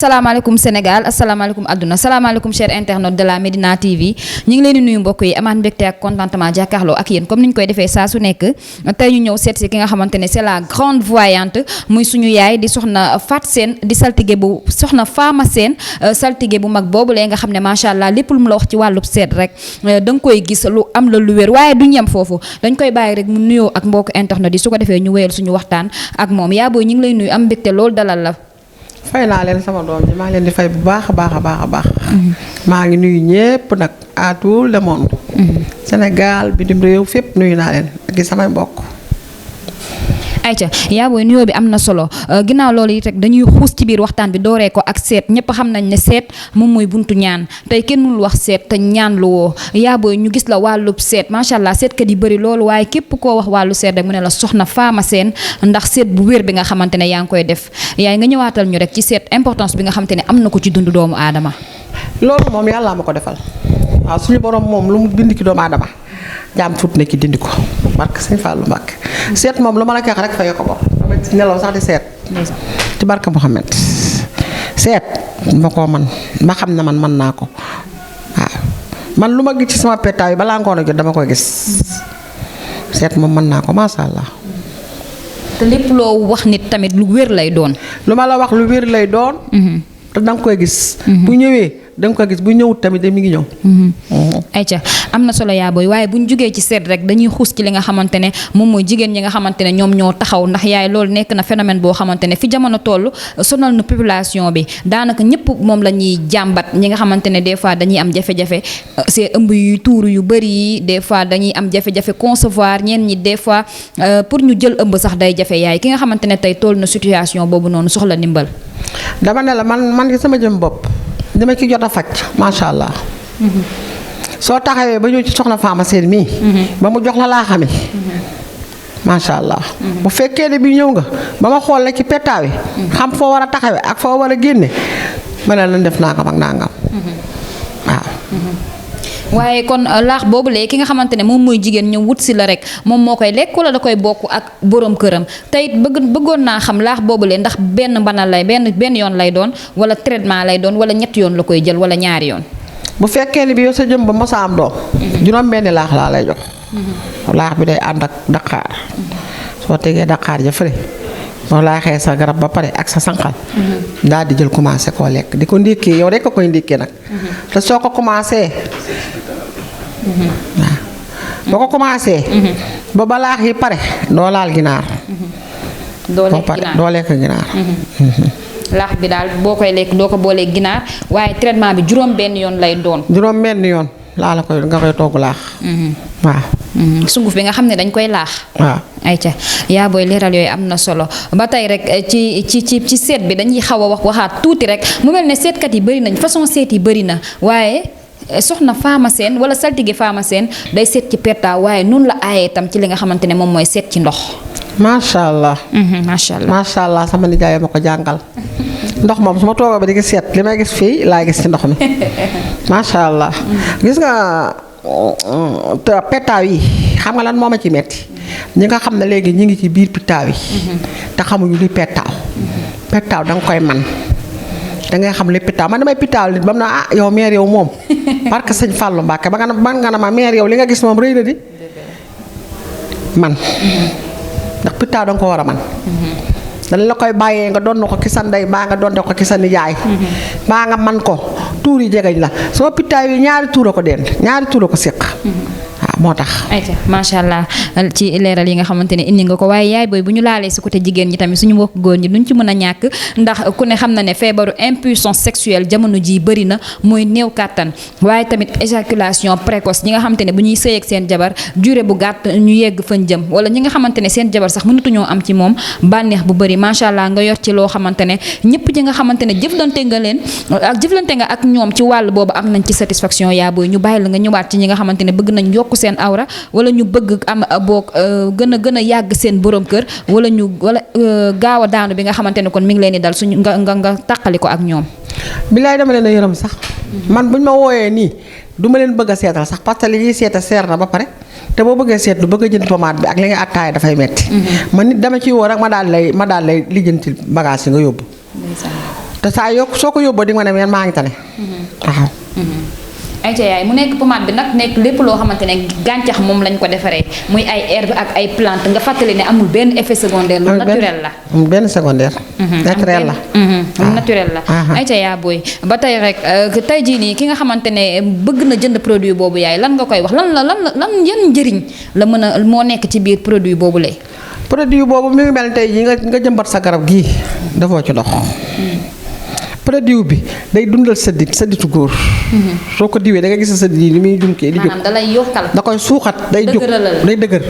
salaamaaleykum Sénégal asalaamaaleykum àdduna salaamaaleykum chers internautes de la Médina TV ñu ngi leen di nuyu mbokk yi amaat mbégte ak contentement jàkkaarloo ak yéen comme ni ñu koy defee saa su nekk tey ñu ñëw seet si ki nga xamante ne c'est la grande voyante muy suñu yaay di soxna Fat Sène di saltige bu soxna Fama Sène saltige bu mag boobu lee nga xam ne macha allah lépp lu mu la wax ci wàllub seet rek da nga koy gis lu am la lu wér waaye duñ yem foofu dañ koy bàyyi rek mu nuyoo ak mbokk internet yi su ko defee ñu wéyal suñu waxtaan ak moom yaa booy ñu ngi lay nuyu am mbégte loolu dalal la. fay naa leen sama doom ji maa ngi leen di fay bu baax a baax a baax a baax. maa ngi nuyu ñépp nag à tout le monde. Sénégal bitim réew fépp nuyu naa leen ak samay mbokk. ayca yaa booy nuyoo bi am na solo ginnaaw loolu it rek dañuy xuus ci biir waxtaan bi dooree ko ak seet ñëpp xam nañ ne seet moom mooy buntu ñaan tey kenn mënul wax seet te ñaan lu woo yaa booy ñu gis la wàllub seet macha allah seetkat yi bëri loolu waaye képp koo wax wàllu seet rek mu ne la soxna Fama Sène ndax seet bu wér bi nga xamante ne yaa ngi koy def yaay nga ñëwaatal ñu rek ci seet importance bi nga xamante ne am na ko ci dundu doomu aadama. loolu moom yàlla ma ko defal waaw suñu borom moom lu mu bind ki doomu aadama jaam tuut ne ki dindi ko barke Sëñ Fallu Mbàkke seet moom lu ma la koy wax rek fayoo ko bor dama ci nelaw sax di seet ci barke Muhammad seet ma koo man ma xam ne man mën naa ko waaw man lu ma gis ci sama pettaaw yi balaa ngoon a jot dama koy gis seet moom mën naa ko masha Allah. te lépp loo wax nit tamit lu wér lay doon. lu ma la wax lu wér lay doon. te danga koy gis. bu ñëwee danga koy gis bu ñëwut tamit mi ngi ñëw. ayca am na solo yaa booy waaye bu ñu jógee ci seet rek dañuy xuus ci li nga xamante ne moom mooy jigéen ñi nga xamante ne ñoom ñoo taxaw ndax yaay loolu nekk na phénomène boo xamante ne fi jamono toll sonal na population bi daanaka ñëpp moom la ñuy jàmbat ñi nga xamante ne des fois dañuy am jafe-jafe c'est ëmb yu tuuru yu bëri yi des fois dañuy am jafe-jafe concevoir ñeen ñi des fois pour ñu jël ëmb sax day jafe yaay ki nga xamante ne tey toll na situation boobu noonu soxla ndimbal. dama ne la man gi sama jëm bopp dama ci jot a faj macha allah. soo taxawee ba ñëw ci soxna Fama Sène mii. ba mu jox la laa xame macha allah. bu fekkee ne bi ñëw nga ba ma xool la ci pettaaw yi. xam foo war a taxawee ak foo war a génne ma ne lan def naa ko mag nangam waaw. waaye kon laax boobu léegi ki nga xamante ne moom mooy jigéen ñëw wut si la rek moom moo koy lekk wala da koy bokk ak borom këram tey bëggoon naa xam laax boobu lee ndax benn mbanal lay benn yoon lay doon wala traitement lay doon wala ñetti yoon la koy jël wala ñaari yoon. bu fekkee ni bi yow sa jëm ba mos a am doom. juróom benni laax laa lay jox. laax bi day ànd ak daqaar. soo tegee daqaar ja fële boo laaxee sa garab ba pare ak sa sànqal. daal di jël commencé koo lekk di ko ndékkee yow rek a koy ndékkee nag. te soo ko commencé. waaw boo ko commencé. ba laax yi pare doo laal ginaar. doo lekk ginaar. laax bi daal boo koy lekk doo ko boolee ginaar waaye traitement bi juróom benn yoon lay doon. juróom benn yoon laa la koy nga koy togg laax. waaw. sunguf bi nga xam ne dañ koy laax. waaw ayca yaa booy leeral yooyu am na solo ba tey rek ci seet bi dañuy xaw a waxaat tuuti rek mu mel ne seetkat yi bëri nañ façon seet yi bëri na waaye soxna Fama Sène wala saltige Fama Sène day seet ci pettaaw waaye noonu la aayee itam ci li nga xamante ne moom mooy seet ci ndox. macha allah. macha allah macha allah sama nijaay ma ko jàngal. ndox moom su ma toogee ba di gis seet li may gis fii laa gis ci ndox mi macha allah. gis nga pettaaw yi xam nga lan moo ma ci metti ñi nga xam ne léegi ñi ngi ci biir pettaaw yi. te xamuñu li pettaaw. pettaaw danga koy man dangay xam li pettaaw man damay pettaaw nit ba mu ne ah yow meer yow moom parce que Sëñ Fallu Mbàkke ba nga ne ma meer yow li nga gis moom rëy na di man. ndax pittaaw danga ko war a man dañ la koy bàyyee nga doon ko ki sa ndey baa nga doon ko ki sa nijaay baa nga man ko tuur yi jegeñ la sama pittaaw yi ñaari tuur a ko dend ñaari tuur a ko séq waaw moo tax. ayca macha allah ci leeral yi nga xamante ne indi nga ko waaye yaay booy bu ñu laalee si côté jigéen ñi tamit suñu mbokk góor ñi duñ ci mën a ñàkk ndax ku ne xam na ne feebaru impuissance sexuelle jamono ji bëri na mooy néew kàttan waaye tamit éjaculation précoce ñi nga xamante ne bu ñuy sëy ak seen jabar durée bu gàtt ñu yegg fañ jëm wala ñi nga xamante ne seen jabar sax mënatuñoo am ci moom bànneex bu bëri macha allah nga yor ci loo xamante ne ñëpp ñi nga xamante ne jëflante nga ak ñoom ci wàll boobu am nañ ci satisfaction yaa booy ñu bàyyi la nga ñëwaat ci ñi nga xamante ne bëgg nañ yokk seen awra wala ñu bëgg am boog gën a yàgg seen borom kër wala gaaw a daanu bi nga xamante ne kon mi ngi leen di dal suñu nga tàqali ko ak ñoom. bilaay dama leen a yërëm sax man buñ ma wooyee nii du ma leen bëgg a seetal sax parce que li ñuy seeta seer na ba pare te boo bëggee seetlu bëgg a jënd pommade bi ak li nga attaaya dafay metti man nit dama ciy woo rek ma daal lay lijjanti bagage yi nga yóbbu te saa yoo soo ko yóbboo di nga ne meen maa ngi tane waaw. ayca yaay mu nekk pommade bi nag nekk lépp loo xamante ne gàncax moom lañ ko defaree muy ay herbe ak ay plante nga fàttali ne amul benn effet secondaire lu naturel la. amul benn secondaire. naturel la. lu naturel la. ayca yaa booy ba tey rek tey jii nii ki nga xamante ne bëgg na jënd produit boobu yaay lan nga koy wax lan yan njëriñ la mën a moo nekk ci biir produit boobu lay. produit boobu mi ngi mel tey jii nga jëmbat sa garab gii dafoo ci ndox. produit bi day dundal sëdditu góor. soo ko diwee da nga gis sa sëddit yi ni muy jumkee di jóg. maanaam da lay yokkal. da koy suuxat day jóg day dëgër.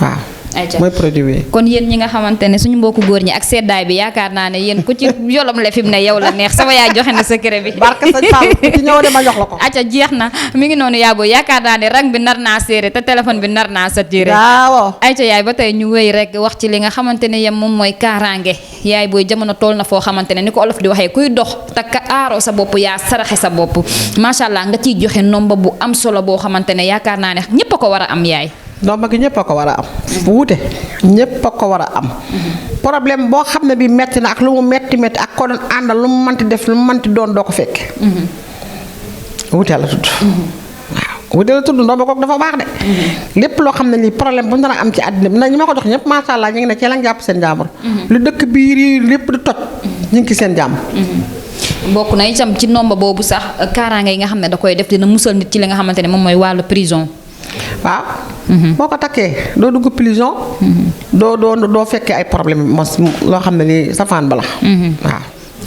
waaw. mooy produit bi. kon yéen ñi nga xamante ne suñu mbokku góor ñi ak seddaay bi yaakaar naa ne yéen ku ci yolom le fi mu ne yow la neex sama yaay joxe na secret bi. barke sëñ Fall ku ci ñëw de ma jox la ko. acca jeex na mi ngi noonu yaa booy yaakaar naa ne rang bi nar naa séeré te téléphone bi nar naa saturé. waaw. ayca yaay ba tey ñu wéy rek wax ci li nga xamante ne yem moom mooy kaaraange yaay booy jamono tool na foo xamante ne ni ko olof di waxee kuy dox takka aaroo sa bopp yaa saraxe sa bopp macha allah nga ciy joxe nomba bu am solo boo xamante ne yaakaar naa ne ñëpp a ko war a am yaay. ndomba gi ñëpp a ko war a am. wuute ñëpp a ko war a am. problème boo xam ne bi metti na ak lu mu metti ak ko doon àndal lu mu mënti def lu mu mënti doon doo ko fekke. wuute la tudd. waaw wuute la tudd ndomba kooku dafa baax de. lépp loo xam ne lii problème bu ñu dana am ci àddina bi nag ñi ma ko jox ñëpp macha allah ñu ngi ne ci la jàpp seen jàmbur. lu dëkk biir yi lépp di toj. ñu ngi ci seen jàmm. bokk na itam ci ndomba boobu sax kaaraange yi nga xam ne da koy def dina musal nit ci li nga xamante ne moom mooy wàllu prison. waaw. boo ko takkee doo dugg prison. doo fekkee ay problème mos loo xam ne nii safaan bala. waaw.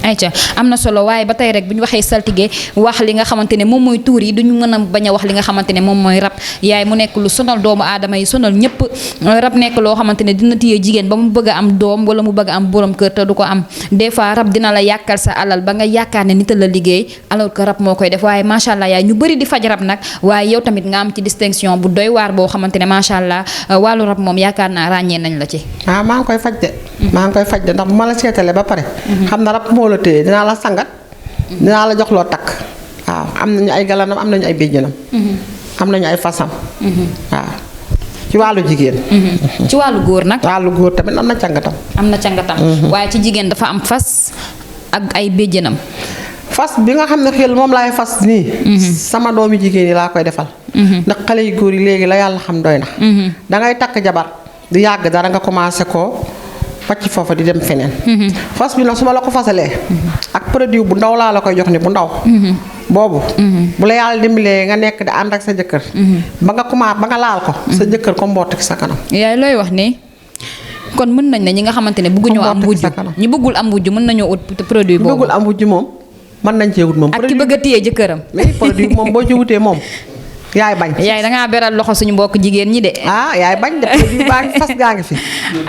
ayca am na solo waaye ba tey rek bu ñu waxee saltige wax li nga xamante ne moom mooy tuur yi duñu mën a bañ a wax li nga xamante ne moom mooy rab yaay mu nekk lu sonal doomu aadama yi sonal ñëpp rab nekk loo xamante ne dina téye jigéen ba mu bëgg a am doom wala mu bëgg a am borom kër te du ko am des fois rab dina la yàkkal sa alal ba nga yaakaar ne nit a la liggéey alors que rab moo koy def waaye macha allah yaay ñu bëri di faj rab nag waaye yow tamit nga am ci distinction bu doy waar boo xamante ne macha allah wàllu rab moom yaakaar naa ràññee nañ la ci. maa ngi koy faj de. maa ngi koy faj de ndax bu ma la seetalee ba pare. xam na rab moo la téye dinaa la sangat. dinaa la jox loo takk. waaw am nañu ay galanam am nañu ay béjjënam. am nañu ay fasam. waaw ci wàllu jigéen. ci wàllu góor nag. wàllu góor tamit am na cangatam. am na cangatam. waaye ci jigéen dafa am fas ak ay béjjënam. fas bi nga xam ne xel moom laay fas nii. sama doomi jigéen yi laa koy defal. ndax xale yu góor yi léegi la yàlla xam doy na. dangay takk jabar di yàgg dara nga commencé ko pàcc foofa di dem feneen. fas bi nag su ma la ko fasalee. ak produit bu ndaw laa la koy jox ni bu ndaw. boobu. bu la yàlla dimbalee nga nekk di ànd ak sa jëkkër. ba nga laal ko. sa jëkkër ko mboot ci sa kanam. yaay looy wax ni kon mën nañ ne ñi nga xamante ne bëgguñoo am wujj ñi bëggul am wujj mën nañoo ut produit boobu. bëggul am wujj moom mën nañ cee wut moom. ak ki bëgg a téye jëkkëram. mais produit moom boo ci wutee moom. yaay bañ yaay dangaa beral loxo suñu mbokk jigéen ñi de. yaay bañ de produit baa ngi fas gaa ngi fi.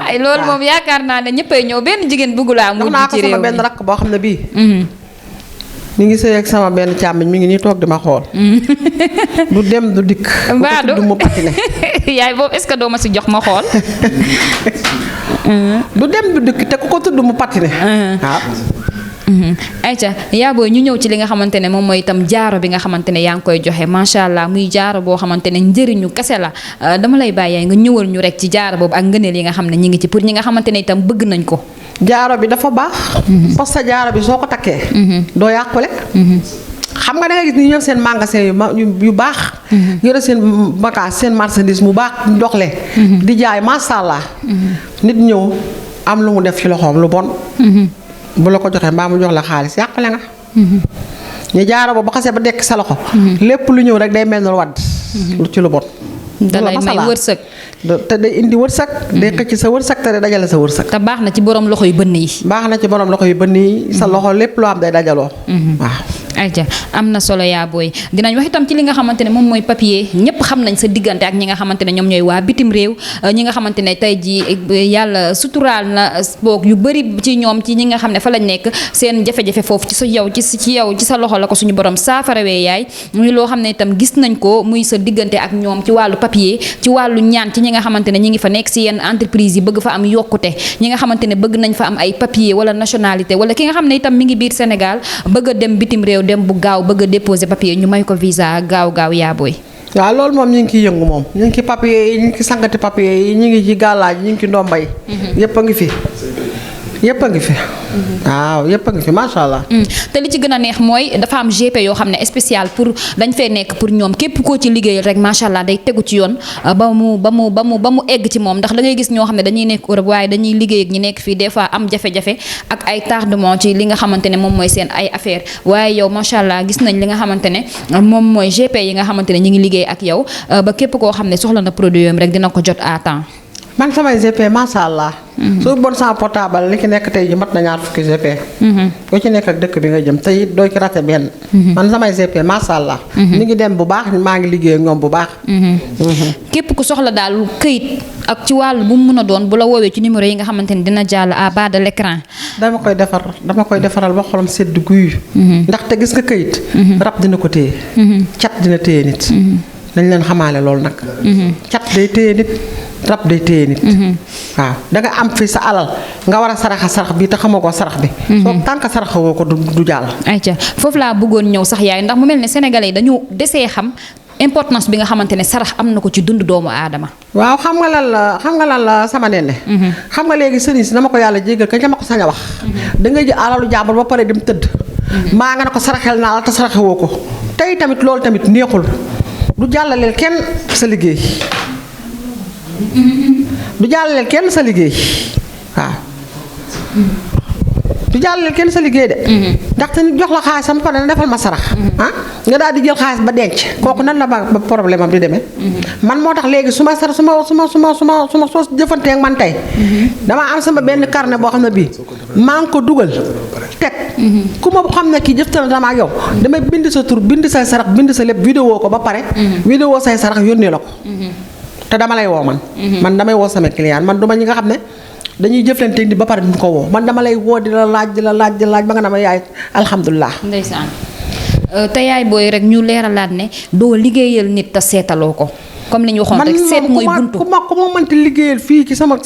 ay loolu moom yaakaar naa ne ñëppay ñëw benn jigéen bëggula am wujj ci réew mi. sama benn rakk boo xam ne bii. mi ngi sëy ak sama benn càmmiñ mi ngi nii toog di ma xool. du dem du dikk. mbaadu du mu patine. yaay boobu est-ce que doo ma si jox ma xool. du dem du dikk te ku ko tudd mu patine. waaw. ayca yaa booy ñu ñëw ci li nga xamante ne moom mooy itam jaaro bi nga xamante ne yaa ngi koy joxe macha allah muy jaaro boo xamante ne njëriñu kese la dama lay bàyyi nga ñëwal ñu rek ci jaaro boobu ak ngëneel yi nga xam ne ñi ngi ci pour ñi nga xamante ne itam bëgg nañ ko. jaaro bi dafa baax. parce que jaaro bi soo ko takkee. doo yàqule. xam nga da nga gis ni ñëw seen magasin yu baax. yore seen bagage seen marchandise mu baax doxle. di jaay macha allah. nit ñëw am lu mu def ci loxoom lu bon. bu la ko joxee mbaa mu jox la xaalis yàqule nga. ñu jaaro ba xasee ba dekk sa loxo. lépp lu ñëw rek day mel ni wadd. lu ci lu bon. da lay may wërsëg. te day indi wërsëg. day xëcc sa wërsëg te day dajale sa wërsëg. te baax na ci borom loxo yu bënn yi. baax na ci borom loxo yu bënn yi. sa loxo lépp loo am day dajaloo. waaw. ayca am na solo yaa booy dinañ wax itam ci li nga xamante ne moom mooy papier ñëpp xam nañ sa diggante ak ñi nga xamante ne ñoom ñooy waa bitim réew ñi nga xamante ne tey ji yàlla suturaal na boog yu bëri ci ñoom ci ñi nga xam ne fa lañ nekk seen jafe-jafe foofu ci sa yow ci sa loxo la ko suñu borom saafarawee yaay muy loo xam ne itam gis nañ ko muy sa diggante ak ñoom ci wàllu papier ci wàllu ñaan ci ñi nga xamante ne ñi ngi fa nekk si yenn entreprise yi bëgg fa am yokkute ñi nga xamante ne bëgg nañ fa am ay papier wala nationalité wala ki nga xam ne itam mi ngi biir Sénégal bëgg a dem bitim réew dem bu gaaw bëgg a déposer papier ñu may ko visa gaaw yaa booy. waaw loolu moom ñu ngi ciy yëngu moom ñu ngi ci papier yi ñu ngi ci sangati papier yi ñu ngi ci gàllaaj ñu ngi ci ndombay. yépp a ngi fi. yëpp a ngi fi. waaw yëpp a ngi fi macha allah. te li ci gën a neex mooy dafa am GP yoo xam ne spécial pour dañ fee nekk pour ñoom képp koo ci liggéeyal rek macha allah day tegu ci yoon ba mu egg ci moom ndax da ngay gis ñoo xam ne dañuy nekk Europe waaye dañuy liggéey ak ñi nekk fii des fois am jafe-jafe ak ay tardement ci li nga xamante ne moom mooy seen ay affaire waaye yow macha allah gis nañ li nga xamante ne moom mooy GP yi nga xamante ne ñu ngi liggéey ak yow ba képp koo xam ne soxla na produit yam rek dina ko jot à temps. man samay GP macha allah. su bon sama portable li ki nekk tey ji mat na ñaar fukki GP. boo ci nekk ak dëkk bi nga jëm tey doo ci raté benn. man samay GP macha allah. ñu ngi dem bu baax maa ngi liggéey ak ñoom bu baax. képp ku soxla daal këyit ak ci wàll bu mu mën a doon bu la woowee ci numéro yi nga xamante ni dina jàll à bas de l'écran. dama koy defaral ba xolam sedd guy. ndaxte gis nga këyit. rab dina ko téye. cat dina téye nit. dañ leen xamaale loolu nag. cat day téye nit. rab day téye nit. waaw danga am fi sa alal nga war a sarax bi te xamoo ko sarax bi. soo tànk saraxawoo ko du jàll. ayca foofu laa bëggoon ñëw sax yaay ndax mu mel ne sénégalais yi dañu desee xam importance bi nga xamante ne sarax am na ko ci dund doomu aadama. waaw xam nga lan la sama nenne. xam nga léegi sëriñ si dama ko yàlla jéggal kañ dama ko sañ a wax. da ngay jël alalu jàmbur ba pare dem tëdd. maa nga ne ko saraxel naa la te saraxewoo ko tey tamit loolu tamit neexul du jàllaleel kenn sa liggéey. du jàllaleel kenn sa liggéey waaw du jàllaleel kenn sa liggéey de. ndaxte nit jox la xaalis sama pare na defal ma sarax. nga daal di jël xaalis ba denc kooku nan la ba problème am di demee. man moo tax léegi su ma soo jëfantee ak man tey. dama am sama benn carnet boo xam ne bii maa ngi ko dugal teg. ku ma xam ne kii jëftal dama ak yow damay bind sa tur bind say sarax bind sa lépp vidéo ko ba pare. vidéo say sarax yónnee la ko. te dama lay woo man. man damay woo sama client man duma ñi nga xam ne dañuy jëflante ni ba pare duñ ko woo man dama lay woo di la laaj ba nga ne ma yaay alhamdulilah. ndeysaan te yaay booy rek ñu leeralaat ne doo liggéeyal nit te seetaloo ko comme li ñu waxoon rek seet mooy buntu man ku ma mënti liggéeyal fii ci sama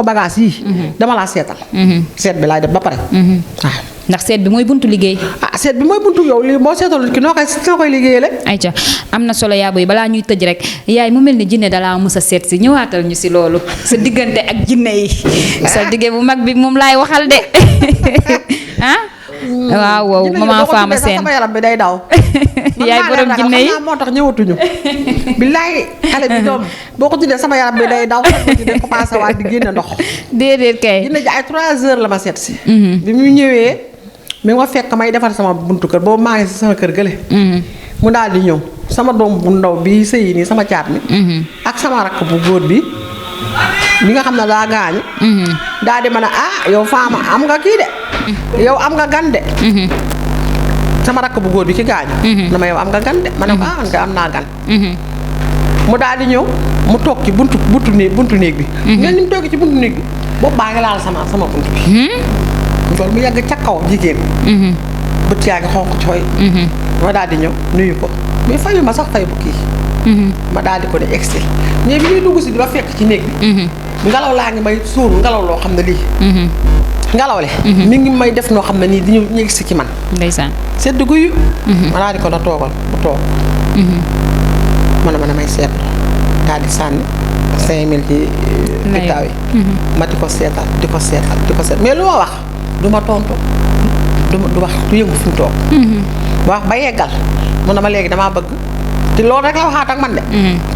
bagage yi. dama laa seetal. seet bi laay def ba pare. waaw. ndax seet bi mooy buntu liggéey. seet bi mooy buntu yow lii boo seetalul ki noo koy liggéeyale. ayca am na solo yaa booy balaa ñuy tëj rek yaay mu mel ni jinne dalaa mës a seet si ñëwaatal ñu si loolu sa diggante ak jinne yi. sa digge bu mag bi moom laay waxal de waaw waaw maman Fama Sène sama yaram bi day daw. yaay borom jinne yi moo tax ñëwatuñu. billaay xale bi doom boo ko tuddee sama yaram bi day daw di commencé waat di génne ndox. déedéet kay. jinne ji ay 3 heures la ma seet si. bi mu ñëwee mi nga fekk may defar sama buntu kër boobu maa ngi si sama kër gële. mu daal di ñëw sama doom bu ndaw bi sëyi nii sama caat mi. ak sama rakk bu góor bi nga xam ne daa gaañu. daal di mën a yow Fama am nga kii de. yow am nga gan de. sama rakk bu góor bi ci gaañu. dama yow am nga gan de ma ne ko man nga am naa gan. mu daal di ñëw mu toog ci buntu néeg bi. mais ni mu toogee ci buntu néeg bi boobu baa ngi laal sama buntu bi. loolu mu yàgg ca kaw jigéen. bët yaa ngi xonq cooy. ma daal di ñëw nuyu ko mais fayu ma sax fay bu kii. ma daal di ko ne exil mais bi ñuy dugg si di ba fekk ci néeg bi. ngelaw laa ngi may suuru ngelaw loo xam ne lii. ngelaw le mi ngi may def noo xam ne nii di ñu si ci man. ndeysaan sedd guyu. ma daal di ko na toogal mu toog. ma ne may seetlu daal di sànni 5000 ci. pitaaw yi. ma di ko seetal di ko seet mais lu ma wax du ma tontu du wax du yëngu fi mu toog. wax ba yeggal mu ne ma léegi damaa bëgg te loolu rek la waxaat ak man de.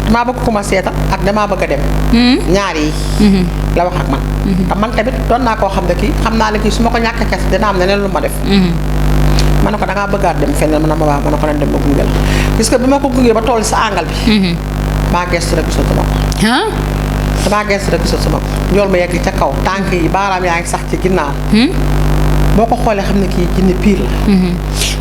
damaa bëgg ku ma seetal ak damaa bëgg a dem. ñaar yi. la wax ak man. te man tamit doon naa koo xam ne kii xam naa ne kii su ma ko ñàkk a kes dina am leneen lu ma def. ma ne ko da ngaa bëggaat dem feneen ma ne ma waaw ma ne ko nañ dem ba gunge la puisque bi ma ko gungee ba toll sa àngal bi. maa gestu rek gisatuma ko. damaa gestu rek gisatuma ko ñool ma yegg ca kaw tànk yi baaraam yaa ngi sax ci ginnaaw. boo ko xoolee xam ne kii jinne piir la.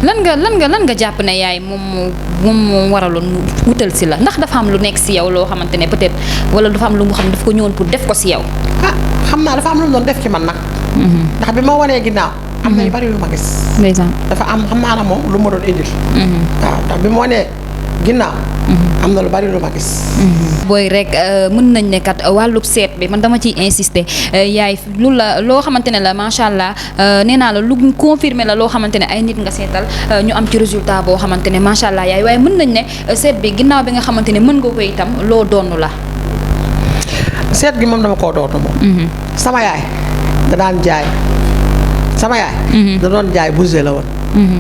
lan nga jàpp ne yaay moom moo waraloon mu wutal si la ndax dafa am lu nekk si yow loo xamante ne peut-être wala dafa am lu mu xam daf ko ñëwoon pour def ko si yow. xam naa dafa am lu mu doon def ci man nag. ndax bi ma wanee ginnaaw. am na yu bari lu ma gis. ndeysaan dafa am xam naa ne moom lu ma doon indil. waaw ndax bi ma wanee ginnaaw. am na lu bari lu ma gis. booy rek mën nañ ne kat wàllub seet bi man dama ciy insister yaay loo xamante ne la macha allah nee naa la lu confirmer la loo xamante ne ay nit nga seetal ñu am ci résultat boo xamante ne macha allah yaay waaye mën nañ ne seet bi ginnaaw bi nga xamante ne mën nga ko itam loo doonu la. seet gi moom dama koo doonu moom. sama yaay da daan jaay sama yaay. da doon jaay bourse la woon.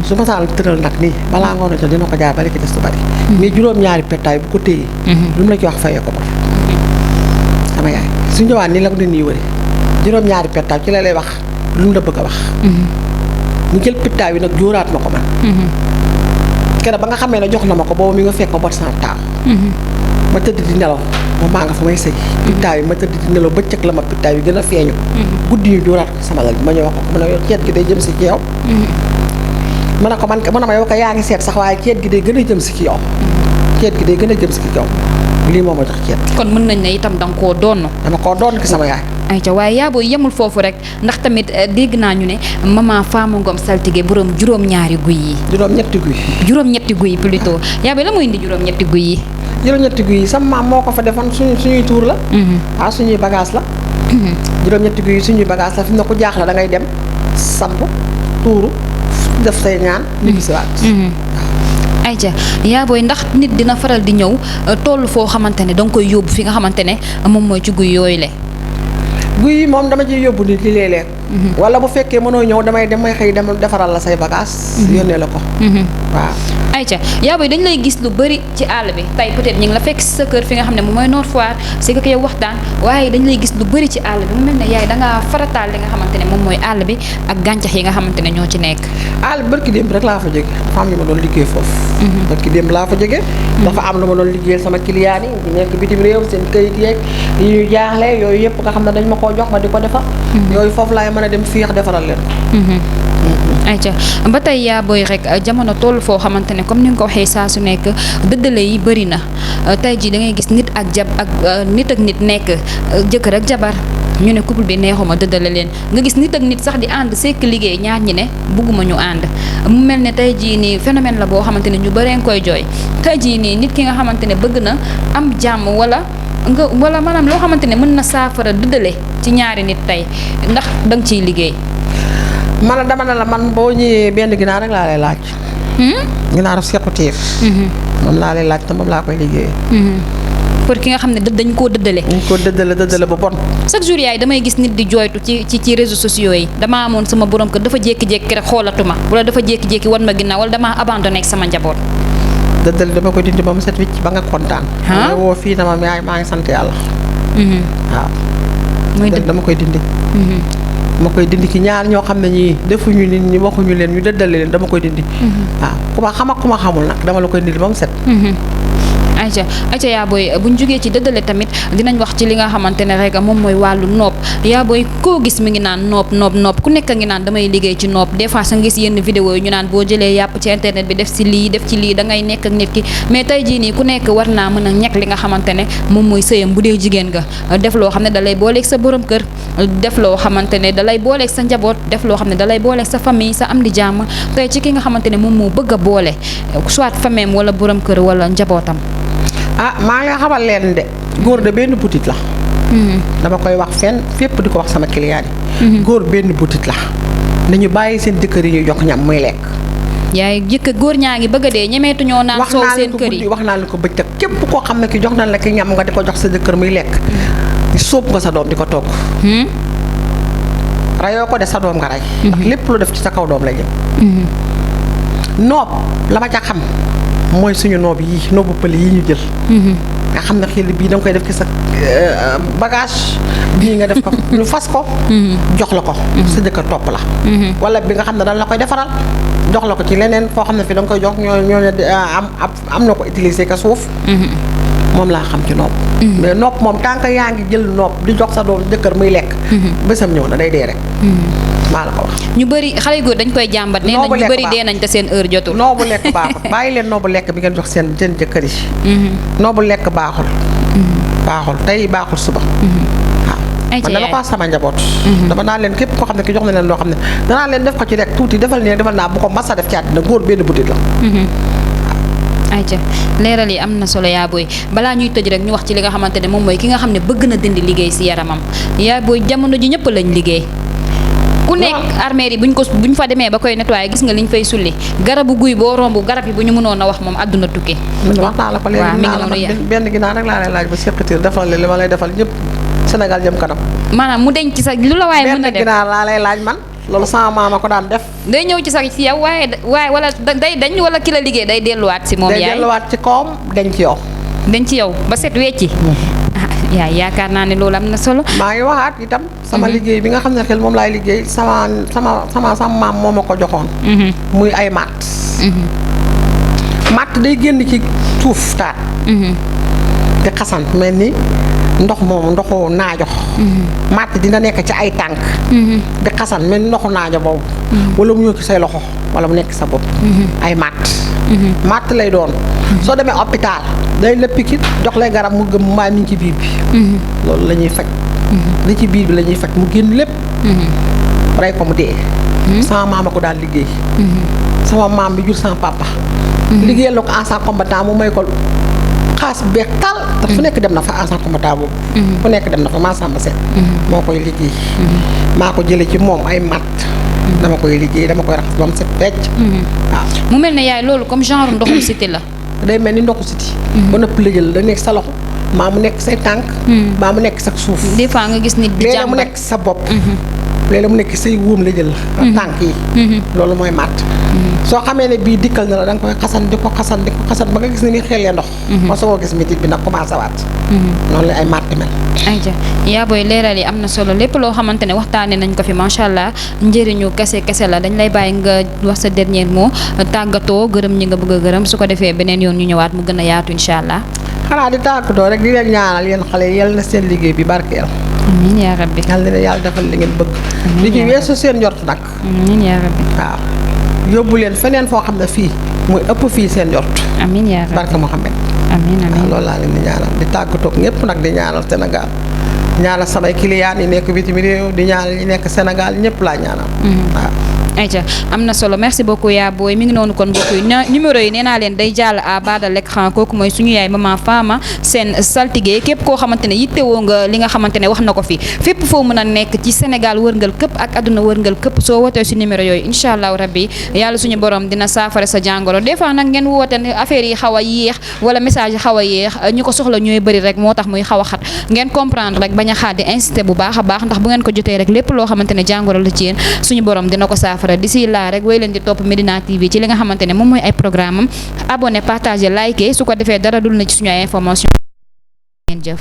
su ma saan tëral nag nii balaa ngoon a jot dina ko jaay ba li ci des du bari. mais juróom-ñaari pettaay bu ko téye. lu mu la ci wax fayee ko bor. sama yaay su ñëwaat nii la ko nit ñi wëri juróom-ñaari pettaay ci la lay wax lu mu la bëgg a wax. mu jël pettaay yi nag jóoraat ma ko man. keroog ba nga xamee ne jox na ma ko boobu mi nga fekk ko bot sans taaw. ma tëdd di nelaw moom maa nga fa may sëy. pittaay yi ma tëdd di nelaw bëccëg la ma pittaay yi gën a feeñu. guddi ñu jóoraat ko sama lal ma ñëw ko mu ne yow ceet gi day jëm si ci yow. mu ne ko man mu ne ma yow ko yaa ngi seet sax waaye ceet gi day gën a jëm si ci yow. ceet gi day gën a jëm si ci yow lii moo ma jox ceet. kon mën nañ ne itam danga koo doon. dama koo doon ki sama yaay. ayca waaye yaa booy yemul foofu rek ndax tamit dégg naa ñu ne maman Fama Ngom saltige borom juróom-ñaari guy yi. juróom-ñetti guy. juróom-ñetti guy yi plutôt yaa booy la mooy indi juróom-ñetti guy yi. juróom-ñetti guy yi sama maam moo ko fa defoon suñuy tuur la. waaw suñuy bagage la. juróom-ñetti guy yi suñuy bagage la fi mu ne ku jaaxle da ngay dem samp tuuru def say ñaan ñu gisiwaat. ayca yaa booy ndax nit dina faral di ñëw toll foo xamante ne danga koy yóbbu fi nga xamante ne moom mooy ci guy yooyu le guy yi moom dama ciy yóbbu nit li léeg-léeg. wala bu fekkee mënoo ñëw damay xëy dem defaral la say bagage yónnee la ko. waaw. ayca yaa booy dañ lay gis lu bëri ci àll bi tey peut-être ñu ngi la fekk si sa kër fi nga xam ne moom mooy Nord Foire si nga koy waxtaan waaye dañ lay gis lu bëri ci àll bi mu mel ne yaay dangaa farataal li nga xamante ne moom mooy àll bi ak gàncax yi nga xamante ne ñoo ci nekk. àll bi barki démb rek laa fa jóge dafa am ñu ma doon liggéey foofu. barki démb laa fa jóge dafa am lu ma doon liggéeyal sama client yi ñu nekk bitim réew seen këyit yeeg yi ñu jaaxle yooyu yëpp nga xam ne dañ ma koo jox ma di ko defar. yooyu foofu laay mën a dem fiix defaral leen ko. ayca ba tey yaa booy rek jamono toll foo xamante ne comme ni nga ko waxee saa su nekk dëddale yi bëri na tey jii da ngay gis nit ak nit ak nit nekk jëkkër ak jabar ñu ne couple bi neexuma dëddale leen nga gis nit ak nit sax di ànd sekk liggéey ñaar ñi ne bugguma ñu ànd mu mel ne tey jii nii phénomène la boo xamante ne ñu bëree nga koy jooy tey jii nii nit ki nga xamante ne bëgg na am jàmm wala maanaam loo xamante ne mën na saafara dëddale ci ñaari nit tey ndax danga ciy liggéey. man dama ne la man boo ñëwee benn ginaar rek laa lay laaj. ginaaru sequ tiir. moom laa lay laaj te moom laa koy liggéeyee. pour ki nga xam ne dañ koo dëddale. dañ koo dëddale ba bon. chaque jour yaay damay gis nit di jooytu ci réseaux sociaux yi damaa amoon sama borom kër dafa jékki-jékki rek xoolatuma wala dafa jékki-jékki wan ma ginnaaw wala damaa abandonné ak sama njaboot. dëddale dama koy dindi ba mu set wicc ba nga kontaan. nga woo fii na ma maa ngi sant yàlla. waaw. mooy dama koy dindi. ma koy dindi ci ñaar ñoo xam ne ñii defuñu nit ñi waxuñu leen ñu dëddale leen dama koy dindi. waaw ku ma xam ak ku ma xamul nag dama la koy dindi ba mu set. ayca yaa booy bu ñu jógee ci dëddale tamit dinañ wax ci li nga xamante ne rek moom mooy wàllu nopp yaa booy koo gis mi ngi naan nopp ku nekk ngi naan damay liggéey ci nopp des fois sa nga gis yenn vidéo yi ñu naan boo jëlee yàpp ci internet bi def ci lii da ngay nekk ak nit ki mais tey jii nii ku nekk war naa mën a ñekk li nga xamante ne moom mooy sëyam bu dee jigéen nga def loo xam ne da lay booleeg sa borom kër def loo xamante ne da lay booleeg sa njaboot def loo xam ne da lay booleeg sa famille sa am di jàmm tey ci ki nga xamante ne moom moo bëgg a boole soit famille wala borom kër wala njabootam. maa ngi xamal leen de góor de benn boutique la. dama koy wax fépp di ko wax sama client yi. góor benn boutique la. nañu bàyyi seen jëkkër yi ñuy jox ñam muy lekk. yaay góor ñaa ngi bëgg a dee ñemeetuñoo naan soow seen kër yi wax naa leen ko bëccëg képp koo xam ne ki jox nañ la ki ñam nga di ko jox sa jëkkër muy lekk. sóob nga sa doom di ko togg. rayoo ko de sa doom nga rey. ndax lépp lu def ci sa kaw doom la jëm. noob la ma ca xam. mooy suñu noob yii noobu pël yi ñu jël. nga xam ne xel bii da nga koy def ci sa bagage bii nga def ko ñu fas ko. jox la ko. sa jëkkër topp la. wala bi nga xam ne dañ la koy defaral jox la ko ci leneen foo xam ne fii da nga koy jox ñoo am na ko utiliser ka suuf. moom laa xam ci nopp. mais nopp moom tant que yaa ngi jël nopp di jox sa doom jëkkër muy lekk. bésam ñëw na day dee rek. maa la ko wax. ñu bëri xale góor dañ koy jàmbat. nee nañ ñu bëri dee nañ te seen heure jotul. noobu lekk baaxul bàyyi leen noobu lekk bi ngeen jox seen jëkkër yi. noobu lekk baaxul. baaxul tey baaxul suba. waaw man dama ko sama njaboot. dama naa leen képp koo xam ne ki jox na leen loo xam ne danaa leen def ko ci rek tuuti defal nii defal naa bu ko masa def ci àddina góor benn butit la. ayca leeral yi am na solo yaa booy balaa ñuy tëj rek ñu wax ci li nga xamante ne moom mooy ki nga xam ne bëgg na dindi liggéey si yaramam yaa booy jamono ji ñëpp lañ liggéey. ku nekk armée yi buñ fa demee ba koy nettoyé gis nga liñ fay sulli garabu guy boo romb garab yi bu ñu mënoon a wax moom àdduna tukki. wax naa la ko léegi benn ginaar rek laa lay laaj ba seqatir defal li ma lay defal ñëpp Sénégal jëm kanam. maanaam mu denc sa lu la waaye mën a benn def ginaar laa lay laaj man loolu sama maama ko daan def. day ñëw ci sax ci yow waaye wala day dañ wala ki la liggéey day delluwaat si moom day yaay delluwaat ci kawam denc yow. dañ ci yow ba set wecci yaay yaakaar naa ne loolu am na solo. maa ngi waxaat itam. sama liggéey bi nga xam ne xel moom laay liggéey sama maam moo ma ko joxoon. muy ay matt. matt day génn ci suuf taat. di xasan mel ni ndox moomu ndoxu naajo. matt dina nekk ci ay tànk. di xasan mel ni ndoxu naajo boobu. wala mu ñëw ci say loxo wala mu nekk sa bopp. ay matt. matt lay doon. soo demee hôpital day la pikit jox lay garab mu gëm maa mi ngi ci biir bi. loolu la ñuy faj. li ci biir bi la ñuy faj mu génn lépp. rey ko mu dee. sama maama ko daal liggéey. sama maam bi jur sama papa. liggéeyal na ko ancien combattant mu may ko xaas bu beex tal te fu nekk dem na fa ancien combattant boobu. fu nekk dem na fa maa sàmba seet. moo koy liggéey. maa ko jële ci moom ay matt. dama koy liggéey dama koy raxas ba mu set fecc. waaw mu mel ne yaay loolu comme genre ndoxum cité la. day mel ni ndoxu siti ba nëpp la jël da nekk sa loxo maa mu nekk say tànk. maa mu nekk sa suuf. des fois nga gis nit di léeg-léeg mu jàmbat nekk sa bopp. léeg-léeg mu nekk say wóom la jël. tànk yi. loolu mooy màtt. soo xamee ne bii dikkal na la da nga koy xasan di ko xasan di ko xasan ba nga gis ne ni xelee ndox. ma soo gis métit bi nag commencé waat. noonu la ay màtt mel. ayca yaa booy leeral yi am na solo lépp loo xamante ne waxtaanee nañ ko fi macha allah njëriñu kese la dañ lay bàyyi nga wax sa dernier mot tàggatoo gërëm ñi nga bëgg a gërëm su ko defee beneen yoon ñu ñëwaat mu gën a yaatu incha allah. xanaa di tàggatoo rek di leen ñaanal yéen xale yi yal na seen liggéey bi barkeel. amiin yaa rabbi. yal na leen yàlla defal li ngeen bëgg. li ci weesu seen njort nag. amiin yaa rabbi. waaw yóbbu leen feneen foo xam ne fii muy ëpp fii seen njort. amiin yaa rabbi barke Mouhamed. amiin waaw amiin loolu laa leen di ñaanal di tàggatoo ak ñëpp nag di ñaanal Sénégal ñaanal samay clients yi nekk bitim réew di ñaanal ñi nekk Sénégal ñëpp laa ñaanal. waaw. ayca am na solo merci beaucoup yaa booy mi ngi noonu kon mbokk yi numéro yi nee naa leen day jàll à bas de l'écran kooku mooy suñu yaay maman Fama seen saltige képp koo xamante ne yittewoo nga li nga xamante ne wax na ko fi fépp foo mën a nekk ci Sénégal wërngal këpp ak àdduna wërngal këpp soo wootee si numéro yooyu incha allahu rabbi yàlla suñu borom dina saafara sa jàngoro des fois nag ngeen woote ne affaire yi xaw a yéex wala message yi xaw a yéex ñu ko soxla ñooy bëri rek moo tax muy xaw a xat ngeen comprendre rek bañ a xaar di insister bu baax a baax ndax bu ngeen ko jotee rek lépp loo xamante ne jàngoro la ci yéen suñu borom dina ko saafara d'ici là rek wéy leen di topp Medina TV ci li nga xamante ne moom mooy ay programme am abonné partager liker su ko defee dara dul na ci suñu ay information ngeen jëf